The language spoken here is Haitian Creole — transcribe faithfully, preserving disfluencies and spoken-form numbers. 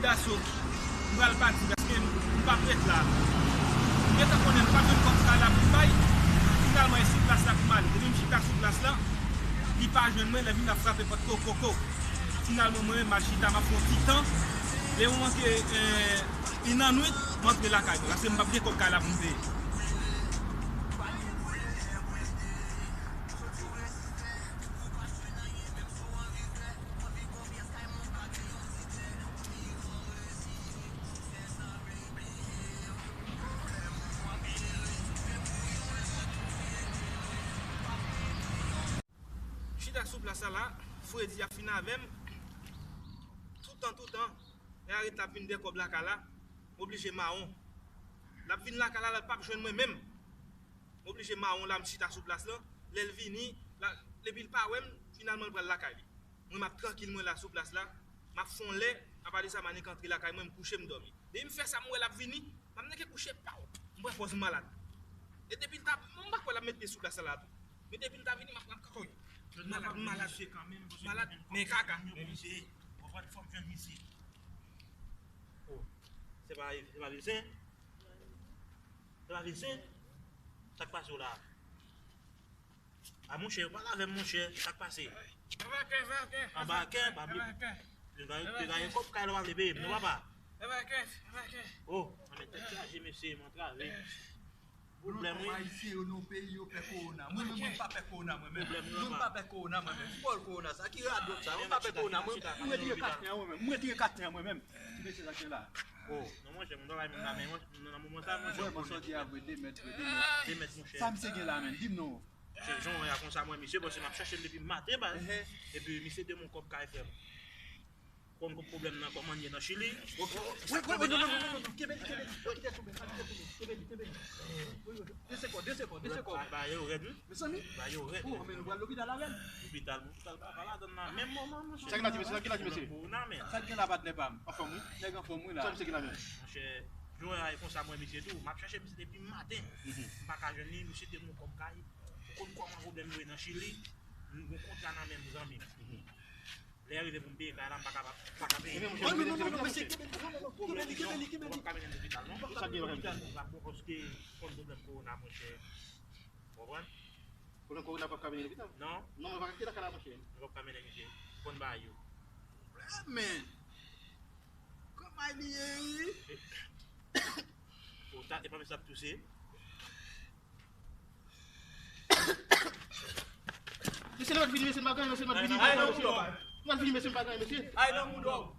Gason, m pral pati paske m, m p ap ret la. M gentan konnen m p ap jwenn kòb kay la pou m bay. Finalman, e sou plas la pou m ale. Depi m chita sou plas la, li pa jwenn mwen, lè vin ap frape pòt ko, ko, ko. Finalman, mwen menm, m al chita, m ap fè yon ti tan. Lè m manke, eh, inannwit, m antre lakay mwen, paske m p ap gen kòb kay la pou m peye. Chita sou plas la, la, Fredi ap fin avè m. Toutan, toutan, lè l ret la ap vin dèkòb lakay la, m oblije mawon. L ap vin lakay la, la, l p ap jwenn mwen menm. M oblije mawon la, m chita sou plas la. Lè l vini, la, epi l pa wè m, finalman l pral lakay li. Mwen, m ap trankil mwen la sou plas la. M ap fè yon lè, apa de sa, m annik antre lakay mwen, m kouche, m dòmi. Depi m fè sa, m wè l ap vini, m ap nèke kouche, paw! M pran pòz malad. E depi l ta, m pa kwè l ap met pye sou plas la tou. Men depi l ta vini, m ap, m ap kanpe. Malad, malad. Malad, men kaka. Men misye, w konprann, fò m jwenn misye. Oh, se pa, se pa Vilsen? Se pa Vilsen? Sa k pase w la? A, monchè, yo pale avè m, monchè. Sa k pase? Anbakè, anbakè. Anbakè, pa bliye. Te gaye, te gaye kòb kay la, w pa vle peye m, non, papa? Anbakè, anbakè. Oh, mwen tèt chaje, mesye, m antrave. Pwoblèm, wi. Ayisyen yo nan peyi yo pè kowona. Mwen menm, mwen pa pè kowona, mwen menm. Pwoblèm, wi, papa. Mwen pa pè kowona, mwen menm. Fòl kowona, sa ki radòt sa? Mwen pa pè kowona, mwen. Mwen retire katen an, mwen menm. Mwen retire katen an, mwen menm. Ti mesye sa k gen la. Oh, non, monchè, m travay menm la, men mwen, nan moman sa, monchè, m konnen. Mwen, mwen sòti a vre de mèt, vre de mèt. De mèt, monchè. Sa misye gen la, menm? Di m non. Chè, jan w wè a konsa, mwen, misye, paske m ap chache l depi maten, ba. Epi misye te yon kòb kay, frè m. Konn pwoblèm nan kòman l ye nan Chili. Wi, wi, wi, non, non, non, non, non. Kenbe li, kenbe li. Kite tonbe, kite tonbe. Kenbe li, kenbe li. Wi, wi. De sekònd, de sekònd, de sekònd. Ba, ba yo rèd, wi. Mezanmi. Ba yo rèd. Oh, men nou pral lopital avè l. Lopital, lopital, pa, pa ladan nan. Menm moman, monchè. Sa ki la, ti mesye, sa ki la, ti mesye? Kowona, men. Sa ki gen la, patnè pa m? Anfòm, wi. Nèg anfòm, wi, la. Sa misye ki la, men? Monchè, jodi a, e konsa, mwen, misye tou. M ap chache misye depi maten. M pa ka jwenn li, misye te yon kòb kay. Ou konn kòman pwoblèm yo ye nan Chili. M gon kontra nan men m, zanmi m. Lè rive pou m peye kay la, m pa ka, pa ka peye. Non, non, non, non, mesye, kenbe li, non, non, non, kenbe li, kenbe li, kenbe li. Ou p ap ka mennen l lopital, non. Ou p ap ka mennen l lopital, non. Ou p ap bon, paske konn pwoblèm kowona, monchè. Ou konprann? Pwoblèm kowona p ap ka mennen l lopital? Non. Non, men w pa ka kite lakay la, monchè. Ou p ap ka mennen, mesye. Konn bagay yo. Pwoblèm, men. Kòman li ye, wi? Ou ta, e pa mesye ap touse. Mesye, nou ap vini, mesye, nou pa ganyen, mesye, nou ap vini, mesye, nou ap vini, mesye, nou pa ganyen, mesye. Ay, nan moudon.